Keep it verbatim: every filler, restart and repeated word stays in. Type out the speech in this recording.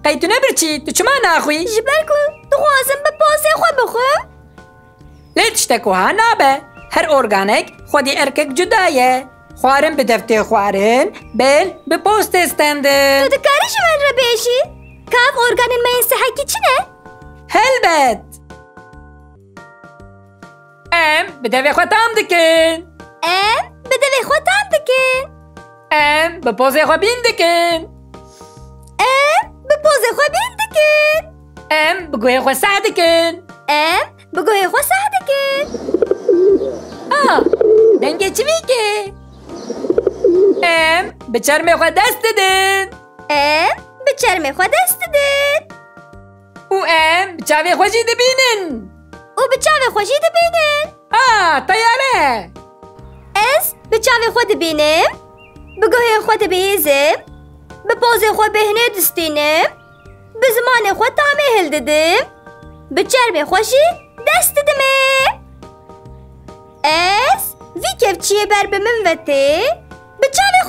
Qey tu ne birçî, tu çima naxwî? Ji ber ku dixwazim bi pozê xwe bixwim. Lê tiştek wiha nabe. Her organek xwedî erkek cuda ye. Xwarin bi dev tê xwarin, bel bi poz tê stendin. Tu dikarî ji min re bêjî, ka ev organên me yên sihekî çi ne? Helbet. Em bi devê xwe tam dikin. Em bi devê xwe tam dikin. Em bi pozê xwe bîn dikin. Em bi pozê xwe bîn dikin. Em bi guhê xwe seh dikin. Em bi guhê xwe seh dikin. Ah, dengê çivîkê. Em bi çermê xwe dest didin. Em bi çermê xwe dest didin. Û em bi çavê xwe jî dibînin. Û bi çavê xwe jî dibînin. Ah, teyare. Ez bi çavê xwe dibînim, bi guhên xwe dibihîzim, bi pozê xwe bêhnê distînim, bi zimanê xwe tamê hildidim, bi çermê xwe jî dest didimê. Ez vî kevçiyê ber bi min ve tê, bi çavê